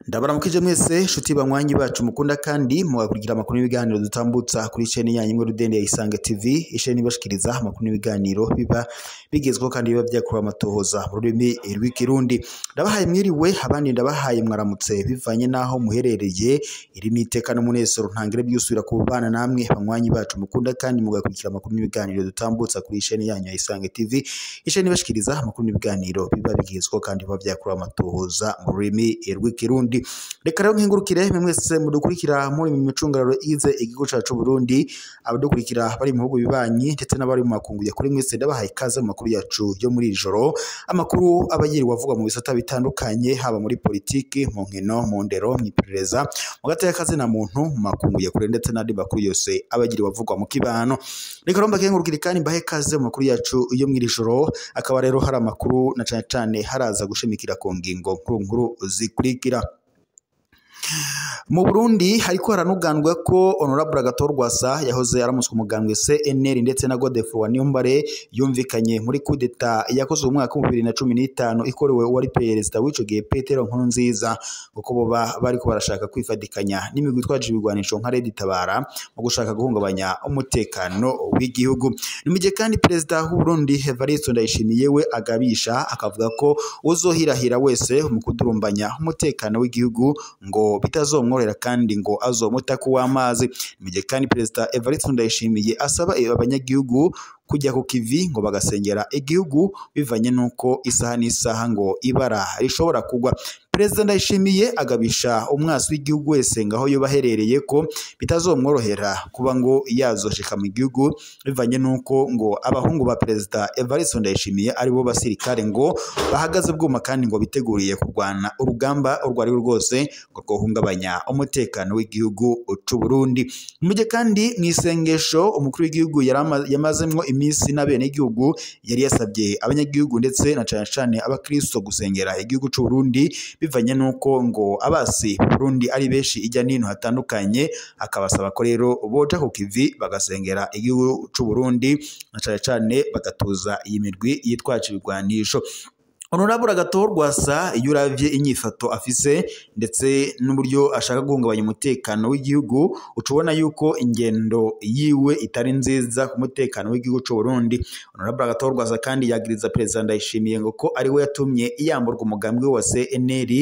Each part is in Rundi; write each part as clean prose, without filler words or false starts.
Ndabaramukije mwese shuti banywanyi bacu mukunda kandi mugakurikira amakuru n'ibiganiro dutambutsa kuri chaîne yanyu imwe rudende ya Isange TV, isheni bashikiriza amakuru n'ibiganiro biba bigezweho kandi biba byakura amatohoza mu rurimi rw'ikirundi. Ndabahaye mwiriwe, abandi ndabahaye mwaramutse bivanye naho muherereye. Iri ni iteka n'umunezero ntangire byusubira kubana namwe banywanyi bacu mukunda kandi mugakurikira amakuru n'ibiganiro dutambutsa kuri chaîne yanyu ya Isange TV, isheni bashikiriza amakuru n'ibiganiro biba bigezweho kandi biba byakura amatohoza mu rurimi rw'ikirundi. Reka rero nkingurukire mwese mudukurikira muri mu micungararo ize igihugu cacu Burundi, abadukurikira bari mu bihugu bibanyi ndetse n'abari mu makungu ya kuri mwese, ndabahaye ikaze mu makuru yacu yo muri ijoro. Amakuru aba yirirwa avugwa mu bisata bitandukanye, haba muri politiki, mu nkino, mu ndero, mu iperereza, mu gateka na muntu, mu makungu ya kure ndetse n'andi makuru yose aba yirirwa avugwa mu kibano. Reka rero mbakengurukire kandi mbahe ikaze mu makuru yacu yo muri ijoro. Akaba rero hari amakuru na cane cane haraza gushimikira ku ngingo nkuru nkuru zikurikira. Mu Burundi hariko haranugandwa ko Honorable Agathon Rwasa yahoze aramutswe umugambwe CNL ndetse na Godefroid Niyombare yumvikanye muri coup d'etat yakozwe mu mwaka wa 2015 ikorewe uwari perezida w'ico gihe Petero Nkurunziza, kuko boba bariko barashaka kwifadikanya n'imigwi itwaje ibigwanisho nka Red Tabara mu gushaka guhungabanya umutekano w'igihugu. Ni mu gihe kandi perezida w'u Burundi Evariste Ndayishimiye we agabisha akavuga ko uzohirahira wese mu kudurumbanya umutekano w'igihugu ngo bitazomworera kandi ngo azomuta kuw'amazi. Mu gihe kandi perezida Evariste Ndayishimiye asaba abanyagihugu kujya ku kivi ngo bagasengera igihugu bivanye nuko isaha n'isaha ngo ibara rishobora kugwa. Perezida Ndayishimiye agabisha umwasi w'igihugu wese ngaho yoba aherereye ko bitazomworohera kuba ngo yazoshika mu gihugu bivanye nuko ngo abahungu ba perezida Evariste Ndayishimiye aribo basirikare ngo bahagaze bwuma kandi ngo biteguriye kurwana urugamba urwo ari rwo rwose ngo rwohungabanya umutekano w'igihugu c'u Burundi. Mu gihe kandi mu isengesho umukuru w'igihugu yamazemwo iminsi n'abenegihugu yari yasabye abanyagihugu ndetse na cane cane abakristo gusengera igihugu c'u Burundi bivanye nuko ngo abasi Burundi ari benshi ijya nino hatandukanye, akabasaba ko rero boja ku kivi bagasengera igihugu c'u Burundi na cane cane bagatuza iyi mirwi yitwaje ibigwanisho. Honorable Agathon Rwasa iyo uravye inyifato afise ndetse n'uburyo ashaka guhungabanya umutekano w'igihugu, ucubona yuko ingendo yiwe itari nziza ku mutekano w'igihugu c'u Burundi. Honorable Agathon Rwasa kandi yagiriza perezida Ndayishimiye ngo ko ari we yatumye yamburwa umugambi wa CNL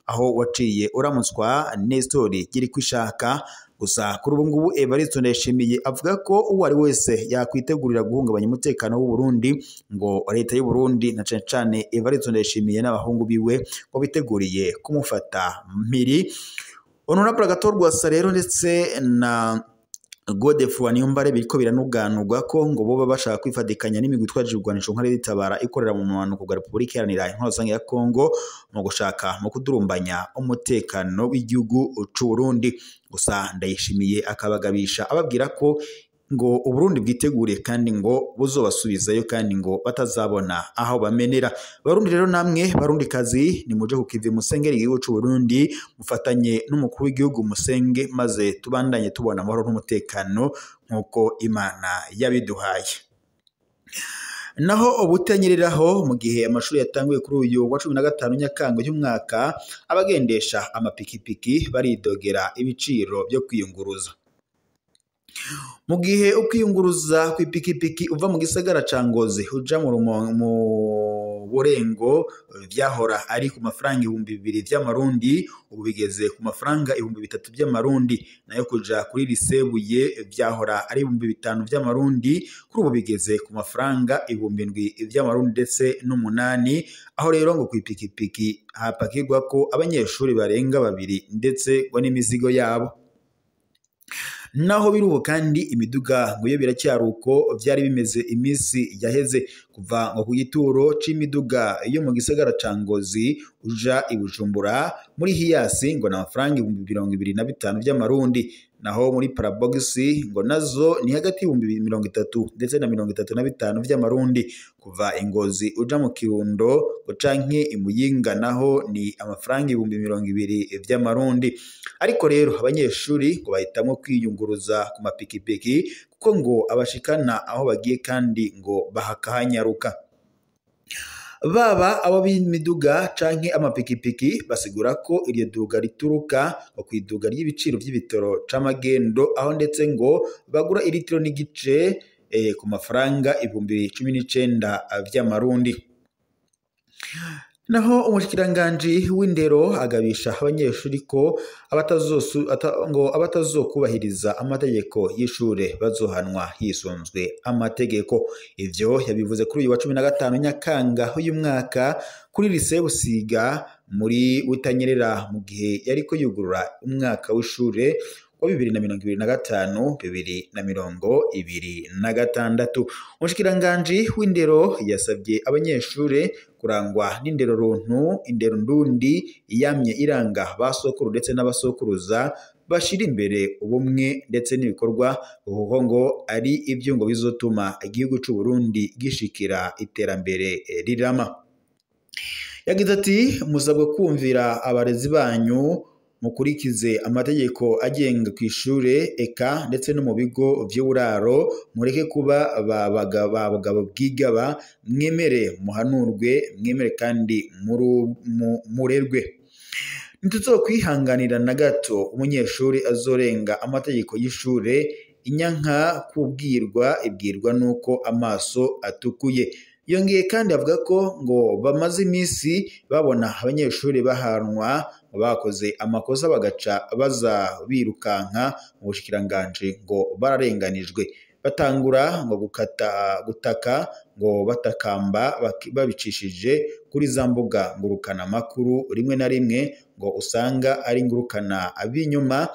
aho waciye uramutswa Nestor Girkwishaka. Gusa kuri ubu ngubu Evariste Ndayishimiye avuga ko uwo ari wese yakwitegurira guhungabanya umutekano w'u Burundi ngo leta y'u Burundi na cane cane Evariste Ndayishimiye n'abahungu biwe ngo biteguriye kumufata mpiri. Honorable Agathon Rwasa rero ndetse na Godefroid Niyombare biriko biranuganurwa ko ngo boba bashaka kwifadikanya n'imigwi itwaje ibigwanisho nka Red Tabara ikorera mu manuko bwa Republika Iharanira Intwaro Rusange ya Kongo mu gushaka mu kudurumbanya umutekano w'igihugu c'u Burundi. Gusa Ndayishimiye akabagabisha ababwira ko ngo Uburundi bwiteguriye kandi ngo buzobasubizayo kandi ngo batazabona aho bamenera. Barundi rero namwe barundi kazi nimuje kukivi musengera igihugu c'u Burundi, mufatanye n'umukuru w'igihugu musenge maze tubandanye tubona amahoro n'umutekano nkuko Imana yabiduhaye. Naho ubutanyereraho mu gihe amashuri yatanguye kuri uyu wa 15 Nyakanga y'umwaka, abagendesha amapikipiki baridogera ibiciro byo kwiyunguruza. Mu gihe ukwiyunguruza kw'ipikipiki uva mu gisagara ca Ngozi uja mu Burengo vyahora ari ku mafaranga 2000 vy'amarundi, ubu bigeze ku mafaranga 3000 vy'amarundi. Nayo kuja kuri Lisebuye vyahora ari 5000 vy'amarundi, kuri ubu bigeze ku mafaranga 7000 vy'amarundi ndetse n'umunani. Aho rero ngo kw'ipikipiki hapakirwa ko abanyeshuri barenga babiri ndetse ngo n'imizigo yabo. Naho birubo kandi imiduga ngo yo biracyari uko vyari bimeze iminsi yaheze, kuva ngo ku gituro c'imiduga yo mu gisagara ca Ngozi uja i Bujumbura muri Hiyasi ngo na amafaranga 25,000 vy'amarundi, Naho muri Parabox ngo nazo ni hagati y'ibihumbi 30 ndetse na 35 vy'amarundi. Kuva Ingozi uja mu Kirundo ngo canke Imuyinga naho ni amafaranga ibihumbi 20 vy'amarundi. Ariko rero abanyeshuri ngo bahitamwo kwiyunguruza ku mapikipiki kuko ngo abashikana aho bagiye kandi ngo bahakahanyaruka. Baba abo b'imiduga canke amapikipiki basigura ko iryo duga rituruka ngo kw'iduga ry'ibiciro vy'ibitoro c'amagendo, aho ndetse ngo bagura iritiro n'igice ku mafaranga 19,000 vy'amarundi. Naho umushikiranganji w'indero agabisha abanyeshuri ko abatazokubahiriza amategeko y'ishure bazohanwa hisunzwe amategeko. Ivyo yabivuze kuri uyu wa 15 Nyakanga uyu mwaka kuri Lycée Busiga muri Butanyerera, mu gihe yariko yugurura umwaka w'ishure wa 2025 2026. Umushikiranganji w'indero yasabye abanyeshure kurangwa n'indero runtu, indero ndundi yamye iranga basokuru ndetse n'abasokuruza, bashira imbere ubumwe ndetse n'ibikorwa, kuko ngo ari ivyo ngo bizotuma igihugu c'u Burundi gishikira iterambere rirama. Yagize ati: musabwe kumvira abarezi banyu, mukurikize amategeko agenga kw'ishure eka ndetse no mu bigo vy'uburaro, mureke kuba ba bagabo bwigaba, mwemere muhanurwe, mwemere kandi murerwe. Ntituzokwihanganira na gato umunyeshuri azorenga amategeko y'ishure, inyanka kubwirwa ibwirwa nuko amaso atukuye. Yongeye kandi avuga ko ngo bamaze iminsi babona abanyeshuri bahanwa bakoze amakosa bagaca baza birukanka mu bushikiranganji ngo bararenganijwe, batangura ngo gutaka ngo batakamba babicishije kuri za mbuga ngurukana makuru, rimwe na rimwe ngo usanga ari ngurukana abinyuma,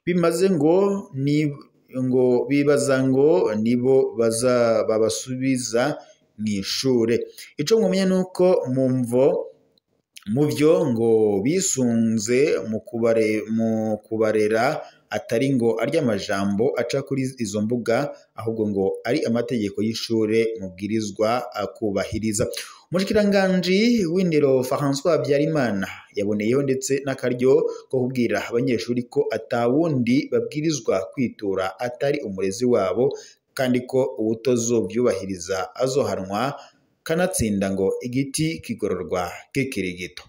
bimaze ngo ni ngo bibaza ngo nibo baza babasubiza mw'ishure. Ico mwomenya nuko mumvo muvyo ngo bisunze mu kubarera atari ngo arya amajambo aca kuri izo mbuga, ahubwo ngo ari amategeko y'ishure mubwirizwa kubahiriza. Umushikiranganji w'indero François Habyarimana yaboneyeho ndetse n'akaryo ko kubwira abanyeshuri ko atawundi babwirizwa kwitura atari umurezi wabo, kandi ko uwutazovyubahiriza azohanwa, kanatsinda ngo igiti kigororwa kikiri gito.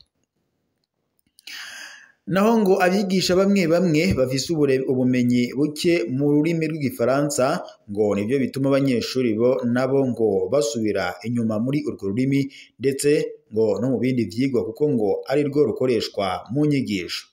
Naho ngo abigisha bamwe bamwe bafise ubumenyi buke mu rurimi rw'igifaransa ngo nivyo bituma abanyeshuri bo nabo ngo basubira inyuma muri urwo rurimi ndetse ngo no mu bindi vyigwa, kuko ngo ari rwo rukoreshwa mu nyigisho.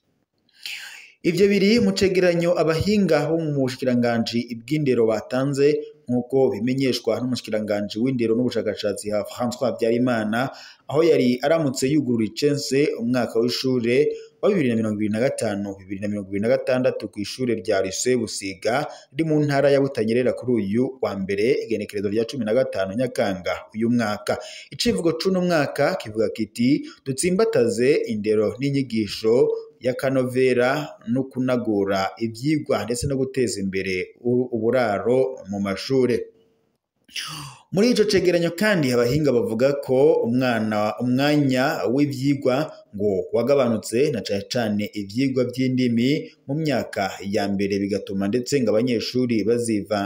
Ivyo biri mu cegeranyo abahinga bo mu bushikiranganji bw'indero batanze, nk'uko bimenyeshwa n'umushikiranganji w'indero n'ubushakashatsi François Habyarimana, aho yari aramutse yugurura icense umwaka w'ishure wa 2025 2026 kw'ishure rya Lycée Busiga riri mu ntara ya Butanyerera kuri uyu wa mbere igenekerezo rya 15 Nyakanga uyu mwaka. Icivugo c'uno mwaka kivuga kiti: dutsimbataze indero n'inyigisho y'akanovera no kunagura ivyigwa ndetse no guteza imbere uburaro mu mashure. Muri ico cegeranyo kandi abahinga bavuga ko umwanya w'ivyigwa ngo wagabanutse, na cane cane ivyigwa vy'indimi mu myaka ya mbere, bigatuma ndetse ngo abanyeshuri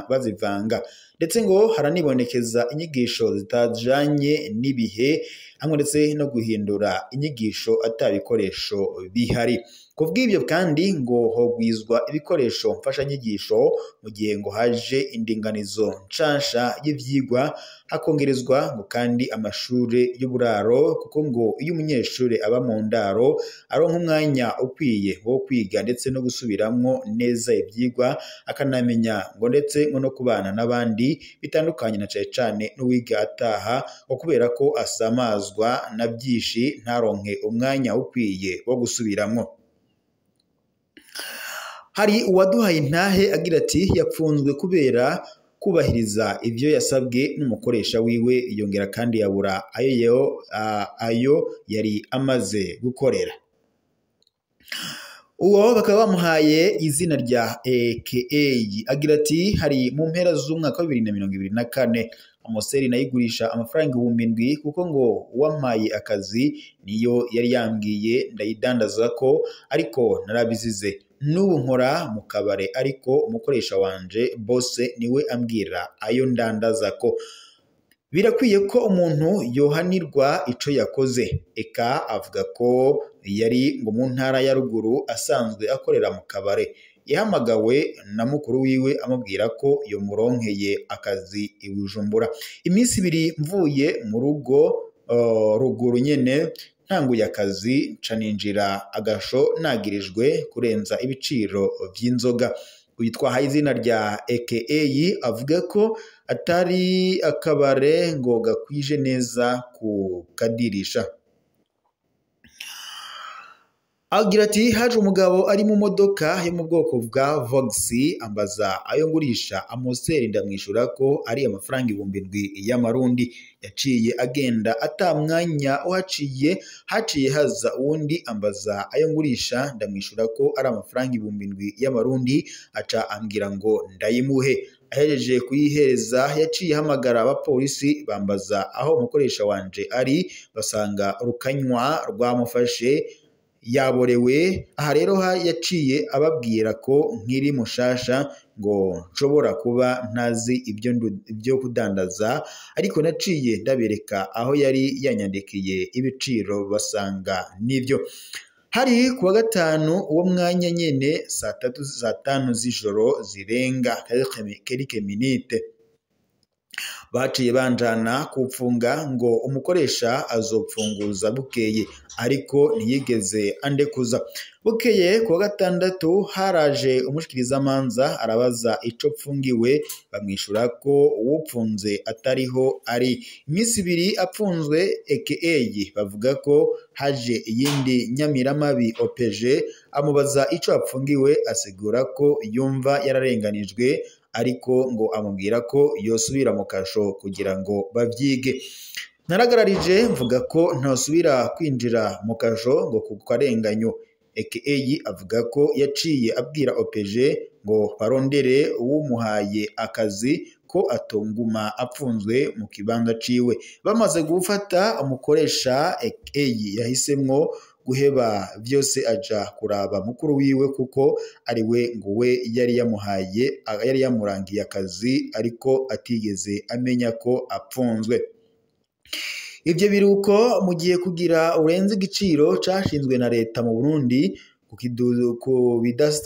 bazivanga, ndetse ngo haranibonekeza inyigisho zitajanye n'ibihe, hamwe ndetse no guhindura inyigisho ata bikoresho bihari. Kubw'ibyo kandi ngo hogwizwa ibikoresho mfashanyigisho mu gihe ngo haje indinganizo nshasha y'ivyigwa, hakongerezwa ngo kandi amashure y'uburaro, kuko ngo iyo umunyeshure aba mu ndaro aronka umwanya ukwiye wo kwiga ndetse no gusubiramwo neza ivyigwa, akanamenya ngo ndetse ngo no kubana n'abandi bitandukanye na cane cane n'uwiga ataha, ngo kubera ko asamazwa na vyinshi ntaronke umwanya ukwiye wo gusubiramwo. Hari uwaduhaye intahe agira ati yapfunzwe kubera kubahiriza ivyo yasabwe n'umukoresha wiwe, yongera kandi yabura ayo yari amaze gukorera. Uwo bakaba bamuhaye izina rya AKA. Agira ati hari mu mpera z'umwaka wa 2024 Amoseri nayigurisha amafaranga 7,000 kuko ngo uwampaye akazi niyo yari yambwiye ndayidandaza ko, ariko narabizize. N'ubu nkora mu kabare ariko umukoresha wanje bose niwe ambwira ayo ndandaza ko. Birakwiye ko umuntu yohanirwa ico yakoze. Eka avuga ko yari ngo mu ntara ya ruguru asanzwe akorera mu kabare. Yahamagawe na mukuru wiwe amubwira ko yomuronkeye akazi i Bujumbura. Iminsi ibiri mvuye mu rugo ruguru nyene ntanguye akazi nca ninjira agasho nagirijwe kurenza ibiciro vy'inzoga. Witwa izina rya AKA avuga ko atari akabare ngo gakwije neza ku kadirisha. Agira ati haje umugabo ari mu modoka yo mu bwoko bwa Vox ambaza ayo ngurisha Amoseri, ndamwishura ko ari amafaranga 7,000 y'amarundi. Yaciye agenda atamwanya uhaciye, haciye haza uwundi ambaza ayo ngurisha, ndamwishura ko ari amafaranga 7,000 y'amarundi, aca ambwira ngo ndayimuhe. Ahereje kuyihereza yaciye hamagara abapolisi bambaza aho umukoresha wanje ari, basanga rukanywa rwamufashe yaborewe. Aha rero yaciye ababwira ko nkiri mushasha ngo nshobora kuba ntazi ibyo kudandaza, ariko naciye ndabereka aho yari yanyandikiye ibiciro basanga nibyo. Hari kuwa gatanu uwo mwanya nyene saa tatu saa tanu z'ijoro zirenga quelques minutes. Baciye banjana kupfunga ngo umukoresha azopfunguza bukeye, ariko ntiyigeze andekuza. Bukeye kuwa gatandatu haraje umushikirizamanza arabaza ico pfungiwe, bamwishura ko uwupfunze atariho ari. Iminsi ibiri apfunzwe AKA bavuga ko haje iyindi nyamiramabi OPG amubaza ico apfungiwe, asigura ko yumva yararenganijwe, ariko ngo amubwira ko yosubira mu kasho kugira ngo bavyige. Naragararije mvuga ko ntasubira kwinjira mu kasho ngo kuko arenganyo. AKA avuga ko yaciye abwira OPG ngo barondere uwumuhaye akazi ko atonguma apfunzwe mu kibanza ciwe. Bamaze gufata umukoresha, AKA yahisemwo guheba vyose aja kuraba mukuru wiwe kuko ari we ngo we yari yamuhaye, yari yamurangiye akazi ariko atigeze amenya ko apfunzwe. Ivyo biruko mu gihe kugira urenze igiciro cashinzwe na leta mu Burundi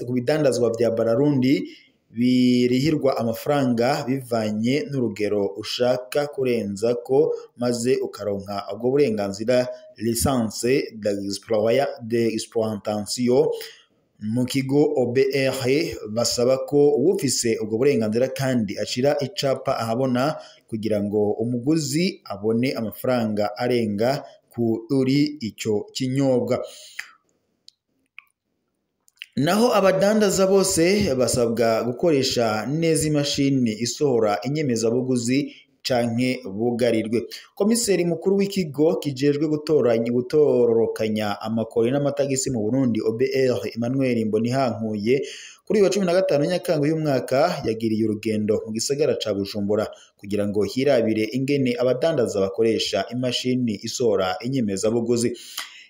ku bidandazwa vya Bararundi birihirwa amafaranga bivanye n'urugero ushaka kurenza ko, maze ukaronka ubwo burenganzira licence d'exploitation mu kigo OBR. Basaba ko uwufise ubwo burenganzira kandi ashira icapa ahabona kugira ngo umuguzi abone amafaranga arenga kuri ico kinyobwa. Naho abadandaza bose basabwa gukoresha neza imashini isohora inyemezabuguzi canke bugarirwe. Komiseri mukuru w'ikigo kijejwe gutororokanya amakori n'amatagisi mu Burundi OBR Emmanuel Mbonihankuye kuri uyu wa 15 Nyakanga uyu mwaka yagiriye urugendo mu gisagara ca Bujumbura kugira ngo hirabire ingene abadandaza bakoresha imashini isohora inyemezabuguzi.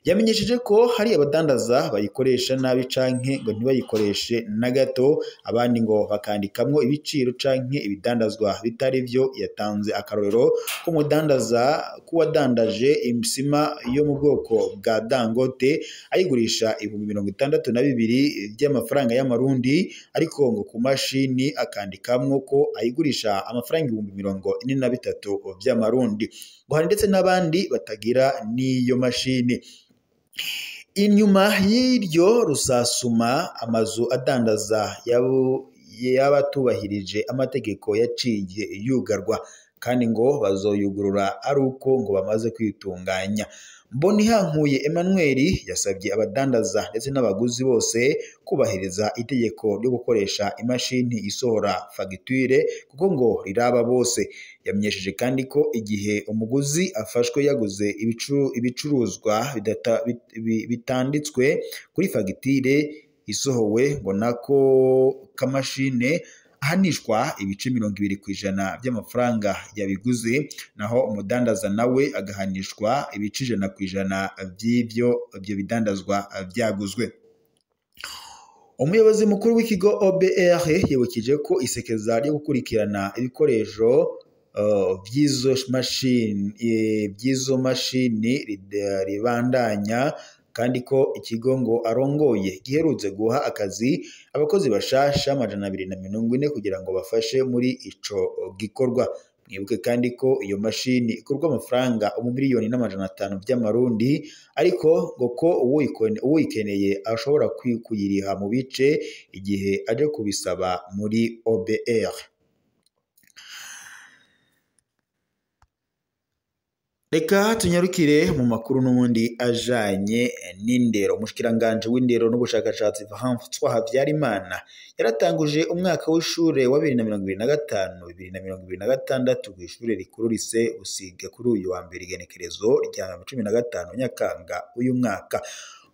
Yamenyesheje ko hari abadandaza bayikoresha nabi canke ngo ntibayikoreshe na gato, abandi ngo bakandikamwo ibiciro canke ibidandazwa bitari vyo. Yatanze akarorero k'umudandaza kuwadandaje isima yo mu bwoko bwa Dangote ayigurisha 62,000 by'amafaranga y'amarundi, ariko ngo ku mashini akandikamwo ko ayigurisha amafaranga 43,000 by'amarundi. Ngo hari ndetse n'abandi batagira n'iyo mashini. Inyuma y'iryo rusasuma amazu adandaza y'abatubahirije amategeko yaciye yugarwa, kandi ngo bazoyugurura ari uko ngo bamaze kwitunganya. Mbonihankuye Emmanuel yasabye abadandaza ndetse n'abaguzi bose kubahiriza itegeko ryo gukoresha imashini isohora fagitire kuko ngo riraba bose. Yamenyesheje kandi ko igihe umuguzi afashwe yaguze ibicuruzwa bitanditswe kuri fagitire isohowe ngo nako kamashine ahanishwa ibice 20% by'amafaranga yabiguze, naho umudandaza nawe agahanishwa ibice 100% by'ibyo ibyo bidandazwa byaguzwe. Umuyobozi mukuru w'ikigo OBR yibukije ko isekeza ryo gukurikirana ibikoresho by'izo mashini ribandanya, kandi ko ikigo ngo arongoye giherutse guha akazi abakozi bashasha 240 kugira ngo bafashe muri ico gikorwa. Mwibuke kandi ko iyo mashini ikorwa amafaranga 1,500,000 by'amarundi, ariko ngo ko uwikeneye ashobora kuyiriha mu bice igihe aje kubisaba muri OBR. Reka tunyarukire mu makuru n'ubundi ajanye n'indero. Umushikiranganje w'indero n'ubushakashatsi François Habyarimana yaratanguje umwaka w'ishure wa 2025 2026 kw'ishure rikuru Lycée Busiga kuri uyu wa mbere igenekerezo rya 15 Nyakanga uyu mwaka.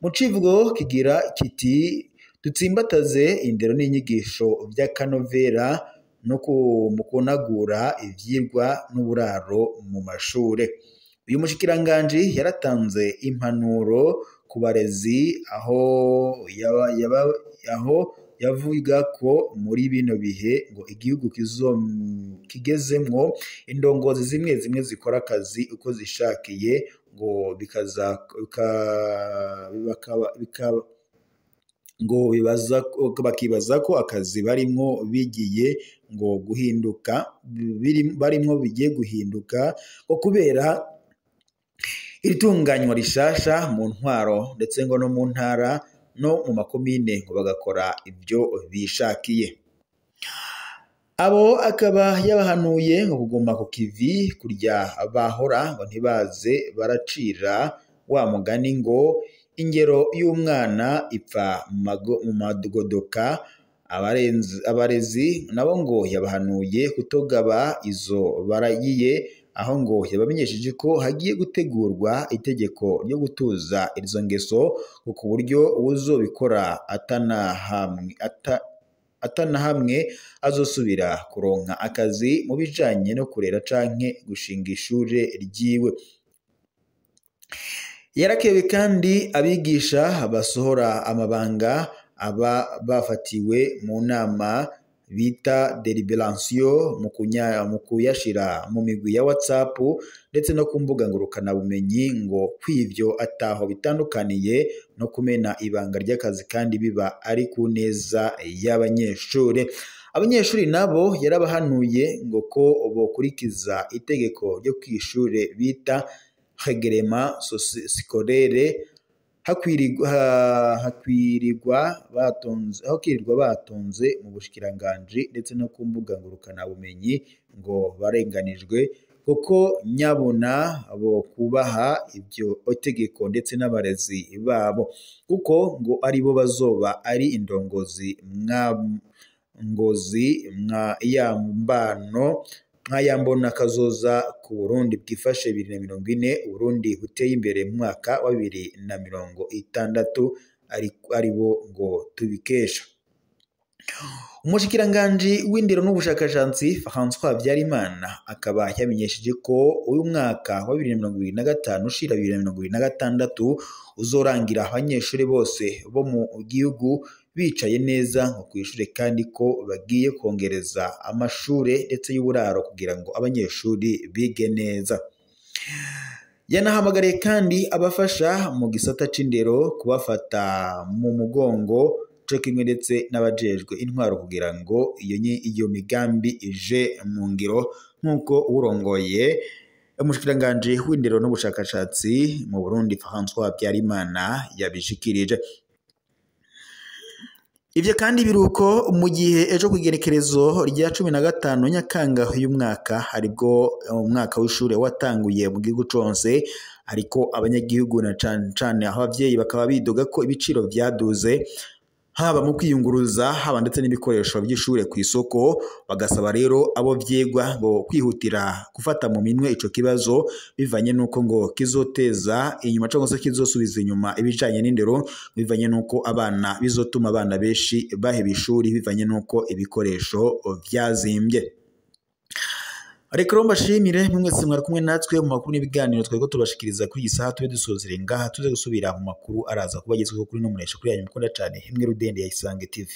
Mu civugo kigira kiti dutsimbataze indero n'inyigisho vy'akanovera no mu kunagura ivyigwa n'uburaro mu mashure. Uyu mushikiranganje yaratanze impanuro ku barezi aho yavuga ko muri bino bihe ngo igihugu kigezemwo indongozi zimwe zimwe zikora akazi uko zishakiye, ngo bakibaza ko akazi barimwo bigiye ngo guhinduka, barimwo bigiye guhinduka ngo kubera iritunganywa rishasha mu ntwaro ndetse ngo no mu ntara no mu makomine ngo bagakora ibyo bishakiye. Abo akaba yabahanuye ngo kuguma ku kivi kurya bahora ngo ntibaze baracira wa mugani ngo ingero y'umwana ipfa mu magodoka. Abarezi nabo ngo yabahanuye kutogaba izo baragiye, aho ngo yabamenyesheje ko hagiye gutegurwa itegeko ryo gutuza izo ngeso ku buryo uwuzobikora atanahamwe azosubira kuronka akazi mu bijanye no kurera canke gushinga ishure ryiwe. Yarakewe kandi abigisha basohora amabanga aba bafatiwe mu nama bita deliberation mu kuyashira mu migwi ya WhatsApp ndetse no ku mbuga ngurukanabumenyi, ngo kwivyo ataho bitandukaniye no kumena ibanga ry'akazi kandi biba ari ku neza y'abanyeshure. Abanyeshuri nabo yarabahanuye ngo ko bokurikiza itegeko ryo kw'ishure bita règlement scolaire, hakwirirwa batonze mu bushikiranganje ndetse no ku mbuga ngurukanabumenyi ngo barenganijwe, kuko nyabona bo kubaha ibyo tegeko ndetse n'abarezi babo, kuko ngo aribo bazoba ari indongozi mwa yambano nkayambona kazoza ku Burundi bwifashe 2040, Burundi buteye imbere mu mwaka wa 2060 aribo ngo tubikesha. Umushikiranganji w'indero n'ubushakashatsi François Habyarimana akaba yamenyesheje ko uyu mwaka wa 2025 ushira 2026 uzorangira abanyeshuri bose bo mu gihugu bicaye neza ngo kw'ishure, kandi ko bagiye kongereza amashure ndetse y'uburaro kugira ngo abanyeshuri bige neza. Yanahamagariye kandi abafasha mu gisata c'indero kubafata mu mugongo co kimwe ndetse n'abajejwe intwaro kugira ngo iyo migambi ije mu ngiro, nk'uko urongoye umushikiranganji w'indero n'ubushakashatsi mu Burundi François Habyarimana yabishikirije. Ivyo kandi biruko mu gihe ejo kw'igenekerezo rya 15 Nyakanga uyu mwaka aribwo umwaka w'ishure watanguye mu gihugu conse, ariko abanyagihugu na cane cane aho abavyeyi bakaba bidoga ko ibiciro vyaduze. haba mu kwiyunguruza, haba ndetse n'ibikoresho by'ishure ku isoko. Bagasaba rero abo vyegwa ngo kwihutira gufata mu minwe ico kibazo, bivanye nuko ngo kizoteza inyuma cyangwa se kizosubiza inyuma ibijanye n'indero, bivanye nuko abana bizotuma abana benshi baheba ishuri, bivanye nuko ibikoresho vyazimbye. Reka rero mbashimire mwese mwari kumwe natwe mu makuru n'ibiganiro twariko tubashikiriza kuri iyi saha. Tube dusozere ngaha, tuze gusubira mu makuru araza kuba agezweho kuri no munesha kuri yanyu mukunda cane, imwe rudende ya Isange TV.